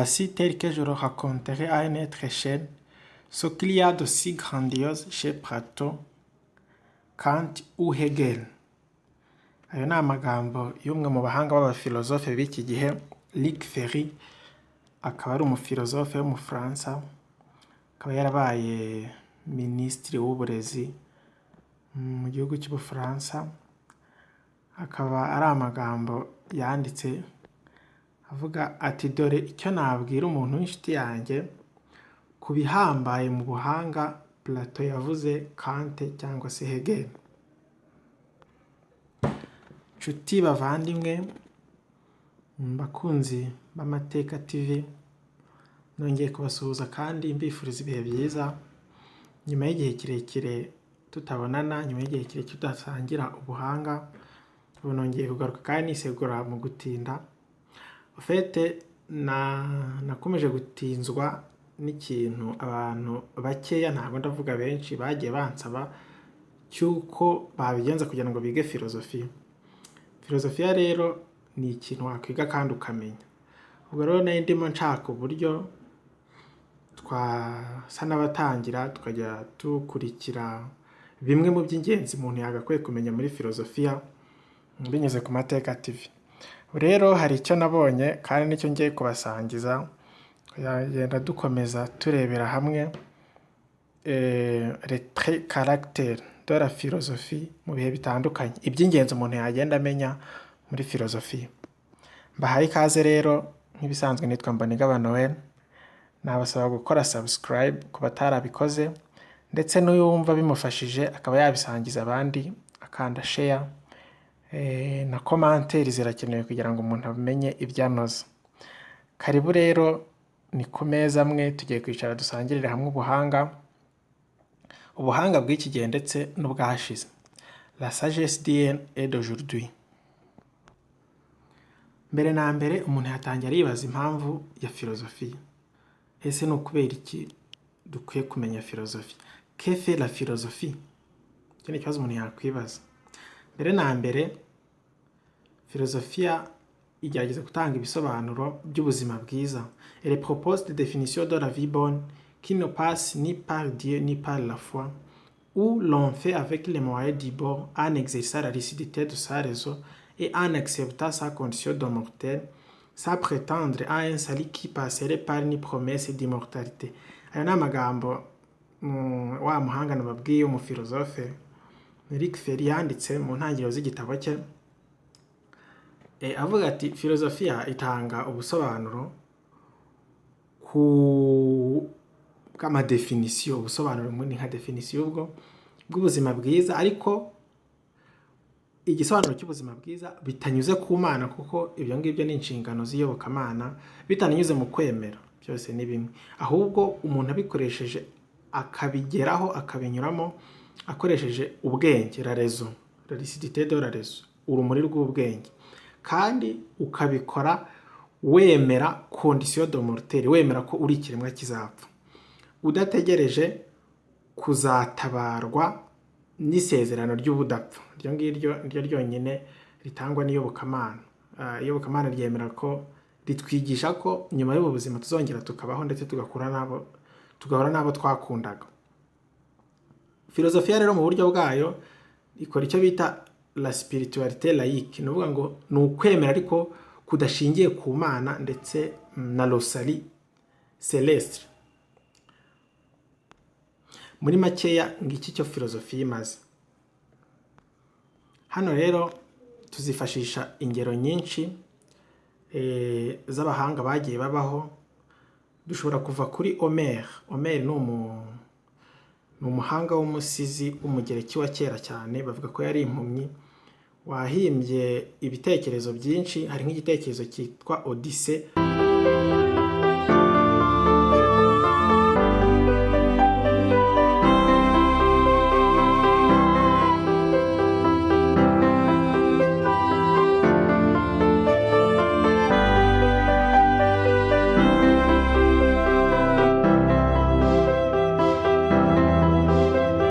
Voici, tel que je le raconterai à un être cher, ce qu'il y a de si grandiose chez Platon, Kant ou Hegel. Ayo ni amagambo y'umwe mu bahanga b'abafilozofe b'iki gihe, Luc Ferry, akaba ari umufilozofe w'Umufaransa, akaba yarabaye minisitiri w'uburezi mu gihugu cy'Ubufaransa, akaba ari amagambo yanditse avuga ati: "Dore icyo nabwira umuntu w'inshuti yanjye ku bihambaye mu buhanga Plato yavuze, Kant cyangwa se Hegel." Nshuti bavandimwe, bakunzi b'Amateka TV, nongeye kubasuhuza kandi mbifuriza ibihe byiza, nyuma y'igihe kirekire tutabonana, nyuma y'igihe kirekire tudasangira ubuhanga, ubu nongeye kugaruka kandi nisegura mu gutinda. En fait, nakomeje gutinzwa n'ikintu abantu bakeya, ntabwo ndavuga benshi, bagiye bansaba cy'uko babigenza kugira ngo bige filozofiya. Filozofiya rero ni ikintu wakwiga kandi ukamenya. Ubwo rero nari ndimo nshaka uburyo twasa n'abatangira tukajya dukurikira bimwe mu by'ingenzi umuntu yagakwiye kumenya muri filozofiya binyuze ku Mateka TV. Rero hari icyo nabonye kandi nicyo ngiye kubasangiza, tukagenda dukomeza turebera hamwe les traits caractères de la philosophie mu bihe bitandukanye, iby'ingenzi umuntu yagenda amenya muri filozofiya. Mbahaye ikaze rero nk'ibisanzwe, nitwa Mbonigaba Noel, nabasaba gukora subscribe ku batarabikoze, ndetse n'uwumva bimufashije akaba yabisangiza abandi, akanda share na commentaire zirakenewe kugira ngo umuntu amenye ibyo anoza. Karibu rero, ni ku meza amwe tugiye kwicara dusangirire hamwe ubuhanga, ubuhanga bw'iki gihe ndetse n'ubwahashize. La sagesse d'hier et d'aujourd'hui. Mbere na mbere umuntu yatangira yibaza impamvu ya filozofiya. Ese ni ukubera iki dukwiye kumenya filozofi? Que fait la philosophie? Icyo ni ikibazo umuntu yakwibaza. Mbere na mbere, filozofiya igerageza gutanga ibisobanuro by'ubuzima bwiza. Elle propose des définitions de la vie bonne qui ne passe ni par Dieu ni par la foi, où l'on fait avec les moyens du bord en exerçant la lucidité de sa raison et en acceptant sa condition de mortel, sans prétendre à un salut qui passerait par une promesse d'immortalité. Aya ni amagambo wa muhanga nababwiye, umufilozofe Luc Ferry, yanditse mu ntangiriro z'igitabo cye, avuga ati filozofiya itanga ubusobanuro ku bw'amadéfinitions, ubusobanuro ni nka définition ubwo bw'ubuzima bwiza, ariko igisobanuro cy'ubuzima bwiza bitanyuze ku Mana, kuko ibyo ngibyo ni inshingano z'iyobokamana, bitanyuze mu kwemera, byose ni bimwe, ahubwo umuntu abikoresheje akabigeraho, akabinyuramo akoresheje ubwenge, la raison, la lucidité de la raison, urumuri rw'ubwenge, kandi ukabikora wemera condition de mortel, wemera ko uri ikiremwa kizapfa, udategereje kuzatabarwa n'isezerano ry'ubudapfa. Iryo ngiryo niryo ryonyine ritangwa n'iyobokamana. Iyobokamana ryemera ko, ritwigisha ko nyuma y'ubu buzima tuzongera tukabaho, ndetse tugakura n'abo, tugahura n'abo twakundaga. Filozofiya rero mu buryo bwayo ikora icyo bita la spiritualité laïque, ni ukuvuga ngo ni ukwemera ariko kudashingiye ku Mana ndetse na le salut céleste. Muri makeya, ngiki cyo filozofiya imaze. Hano rero tuzifashisha ingero nyinshi z'abahanga bagiye babaho. Dushobora kuva kuri Homère. Homère ni umuhanga w'umusizi w'Umugereki wa kera cyane, bavuga ko yari impumyi, wahimbye ibitekerezo byinshi. Hari nk'igitekerezo cyitwa Odyssée.